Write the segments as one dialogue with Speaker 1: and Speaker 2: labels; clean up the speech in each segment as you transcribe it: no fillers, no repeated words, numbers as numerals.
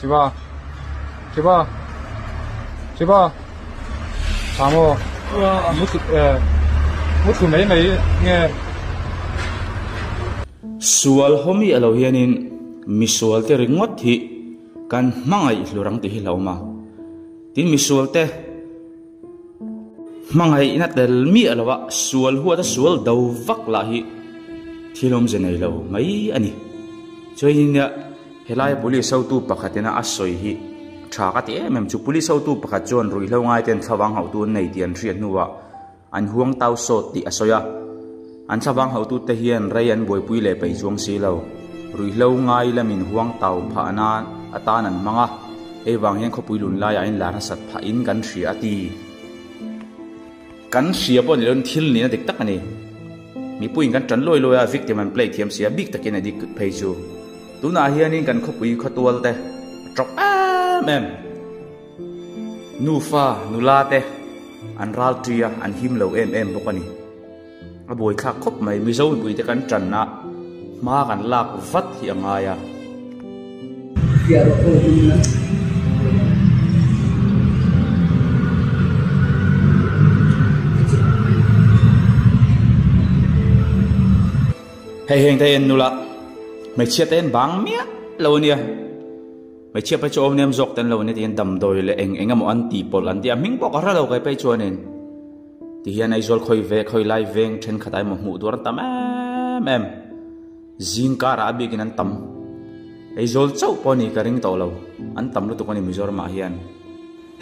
Speaker 1: 去吧， 去吧， 去吧， tha maw? Mu thlu mai mai nge?
Speaker 2: Sual haw miah lo hianin misualte ringawt hi kan hmangaih hlur ang tih hi hlauhawm a. Tin misualte hmangaihna tel miah lova sual huata sual do vak lah hi thil awmze nei lo mai a ni. Chuanin helaia police hotu pakhatina a sawi hi tha ka ti em em chu. Police hotu pakhat chuan ruihhlo ngaiten thlavang hauhtu an nei tih an hriat hnuah An huang tau sawt tih a sawi a, an thlavang hotute hian rei an buaipui leh peih chuang si lo. Ruihhlo ngai lamin huang tau phah nan atan an hmang a, hei vang hian khawpui lun laiah in lar nasat phahin kan hria a ti. Kan hria pawh ni loin thil nihna dik tak a ni. Mipuiin kan tan luai luai a, victim an play thiam si a, bik takin a dik phei chu. Tunah hianin kan khawpui khawtual te a tawp em em. Nufa nula te an ral ṭi a, an him lo em em bawk a ni. A buaithlak khawp mai, Mizo mipui te kan ṭan a, hma kan lak vat hi a ngai a. Hei heng te en nula, hmeichhia te en bang miah lo a nia. Hmeichhia phei chu awm nem zawk ten lo ni tiin damdawi leh eng eng emaw an tih pawlh an ti a, hming pawh ka hre lo kai phei chuanin ti hian Aizawl khawi ve khawi lai veng thenkhat ah emaw hmuh tur an tam em em, zing karah a bikin an tam, Aizawl chauh pawh ni ka ring tawh lo, an tam lutuk a ni Mizoram ah hian.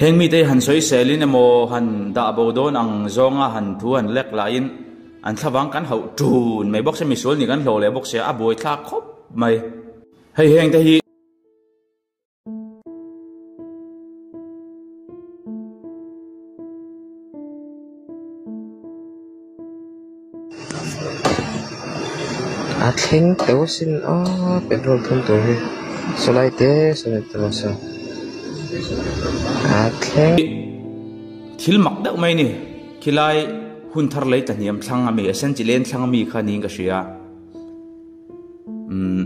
Speaker 2: Heng mite hi han sawi selin emaw han dah bo dawn ang zawnga han thu han lek lahin an thlavang kan hauh tun mai bawk sia, misual nih kan hlawh leh bawk sia, a buaithlak khawp mai. Hei heng te hi.
Speaker 3: A thleng teuh asin a petrol thun tur hi sawlai te sawn a tel a a thleng.
Speaker 2: Thil mak deuh mai ni khilai hun thar lei tlahniam thlang ami a sen chi len thlang ami kha niin ka hria. Umm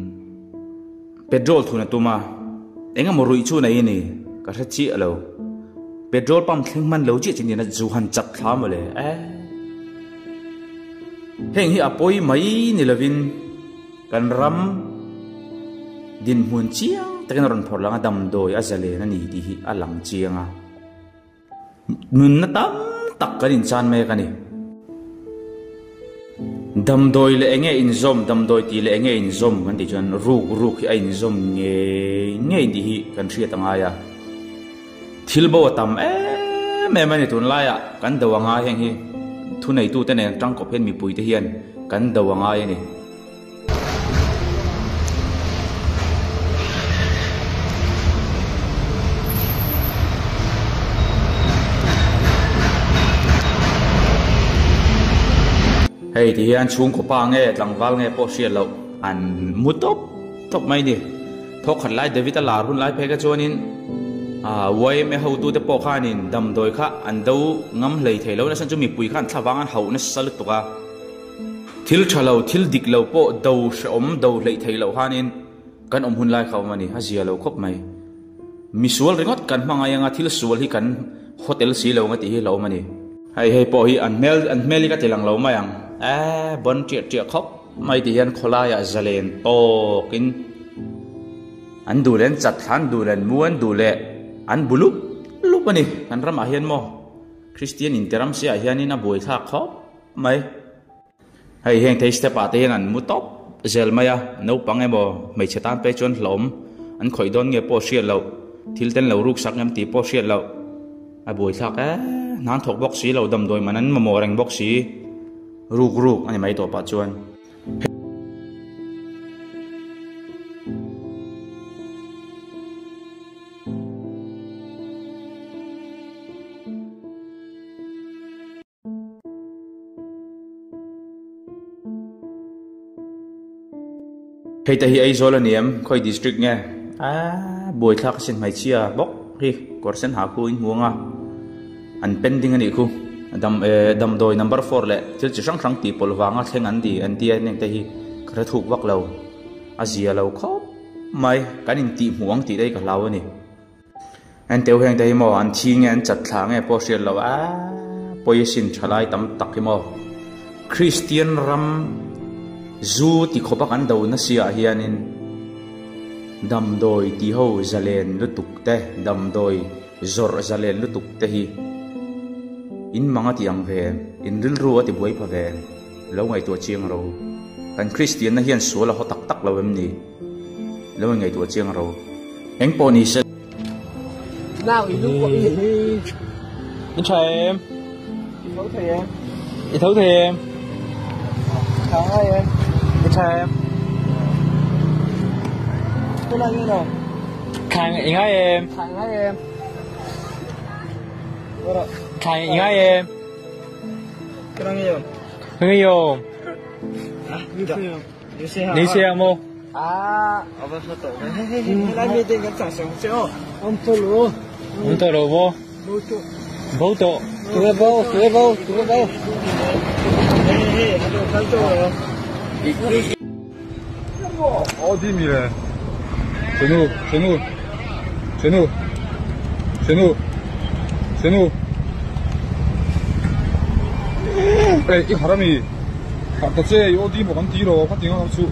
Speaker 2: petrol thun a tum a, eng emaw ruih chu nei a ni, ka hre chiah lo. Petrol pump thleng hman lo chiah chu nia zu han chak thla mawle eh. Heng hi a pawi mai ni lovin kan ram dinhmun chiang takin a rawn phawrh lang a, damdawi a zalen a ni tih hi a lang chiang a. Nunna tam tak kan inchan mek a ni. Damdawi leh enge inzawm, damdawi tih leh enge inzawm kan tih chuan ruk ruk hi a inzawm ngei ngei tih hi kan hriat a ngai a. Thil bo a tam em em a ni tunlaiah kan do a ngai heng hi thuneitute nen tangkawp hian mipuite hian kan do a ngai a ni. Hei ti hian chhungkaw pa nge tlangval nge pawh hriat loh an mu tawp tawp mai ni. Thawkhat lai David a lar hun lai phei kha chuanin YMA hotute pawh khanin damdawi kha an do ngam hlei thei lo nasa chu mipui khan thlavang an hauh nasa lutuk a. Thil tha lo, thil dik lo pawh do hrehawm, do hleih theih loh hanin kan awm hun lai kha awm a ni, a zia lo khawp mai. Misual ringawt kan hmangaih anga thil sual hi kan hotel si lo nga tih hi hlauhawm a ni. Hei hei pawh hi an hmel an hmel hi ka ti lang lo mai ang eh bon ṭiah ṭiah khawp mai tih hian khawlaiah zalen tawkin an duh leh an chat thla, an duh leh an mu, an duh leh an bu lup lup a ni kan ramah hian maw Kristian interam siah hianin a buaithlak khawp mai. Hei heng thei step ah te hian an mu tawp zel mai a, naupang emaw hmeichhe tan pei chuan hlawm an khawih dawn nge pawh hriat loh, thil ten lo ruk sak ngem tih pawh hriat loh a buaithlak e, hnan thawk bawk si lo damdawi man an mamawh reng bawk si, ruk ruk a ni mai tawh pah chuan. Hei te hi Aizawl a ni em? Khawi district nge? Aaa buaithlak asin hmeichhia bawk hi kawr sen ha khu in hmu anga an pending a nih khu dam eh damdawi number four leh thil chi hrang hrang tih pawlh vanga thleng an ti an tia heng te hi ka hre thuk vak lo a zia lo khawp. mai, kan intihhmuh ang tih te hi ka hlau a ni. Enteu heng te hi maw an thi nge an chat thla nge pawh hriat loh a pawi asin tha lai tam tak hi maw Kristian ram zu ti khawp a kan do nasi ah hianin damdawi ti ho zalen lutuk te damdawi zawrh zalen lutuk te hi in mang a ti ang ve em in rilru a ti buai pha ve em lo ngaihtuah chiang ro kan Kristian na hian sual a haw tak tak lo em ni. Lo in ngaihtuah chiang ro. Eng pawh ni se.
Speaker 1: In tha em? I tho thei em? I tho thei em? Tha ngai em? I tha em? Tôi là như nào? Thà i ngai em? Thà ngai em? Thà i ngai em? Cái này không? Cái này không? Ni se maw? Awm tawh lo maw? Bo tawh. Harh ta che i aw dim bawk an ti rawh ka ti nghal chu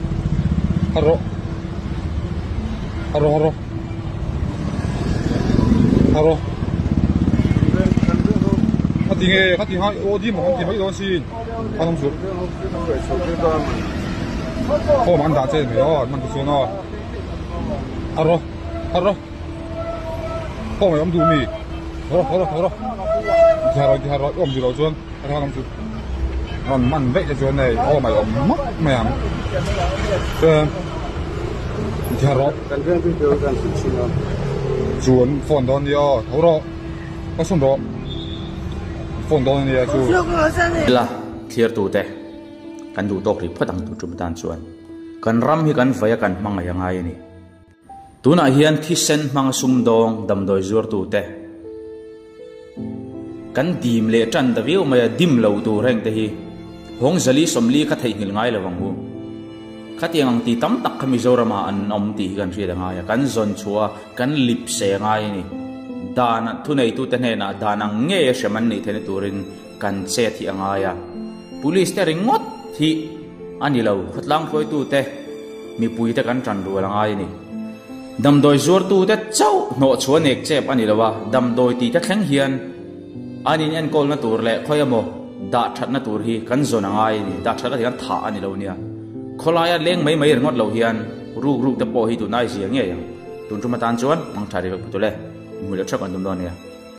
Speaker 1: harh rawh harh rawh harh rawh harh rawh ka ti nge ka ti nghal i aw dim bawk an ti mai dawn sin a awm chu form an dah che mai aw an man te chuan aw harh rawh harh rawh form a awm duh mi tho rawh tho rawh tho rawh ti harh rawh ti harh rawh i awm duh loh chuan. A thang lam chu rawn man daih te chuan hei aw mai awm mawp mai ang chuan inthiar rawh chuan phone dawn nia aw tho rawh ka sawn rawh phone dawn ania chu.
Speaker 2: La thlir tu te kan duh tawk rih phawt ang tu tum tan chuan kan ram hi kan vaia kan hmangaih a ngai a ni. Tunah hian thisen hmanga sumdawng damdawi zuartute kan dim leh tan ta viau mai a, dim lo tur heng te hi hawng zali sawmli kha theihnghilh ngai lo ang u. Khatiang ang ti tam tak kha Mizoramah an awm tih hi kan hriat a ngai a, kan zawn chhuah a, kan lip se a ngai a ni. Dan thuneitute hnenah dan ang ngei a hrem an nih theihna turin kan chet hi a ngai a. Police te ringawt hi a ni lo, khawtlang hruaitute mipuite kan tan rual a ngai a ni. Damdawi zuartute chauh hnawh chhuah nek chep a ni lo a, damdawi tih te thleng hian an in enkawlna tur leh khawi emaw dah thatna tur hi kan zawn a ngai a ni. Dah that a ti kan thah a ni lo nia. Khawlaia leng mai mai ringawt lo hian ruk ruk te pawh hi tunai zia ngei ang. Tun tum atan chuan hmang tha ri vek pawh tule, hmu leh theuh kan tum dawn nia.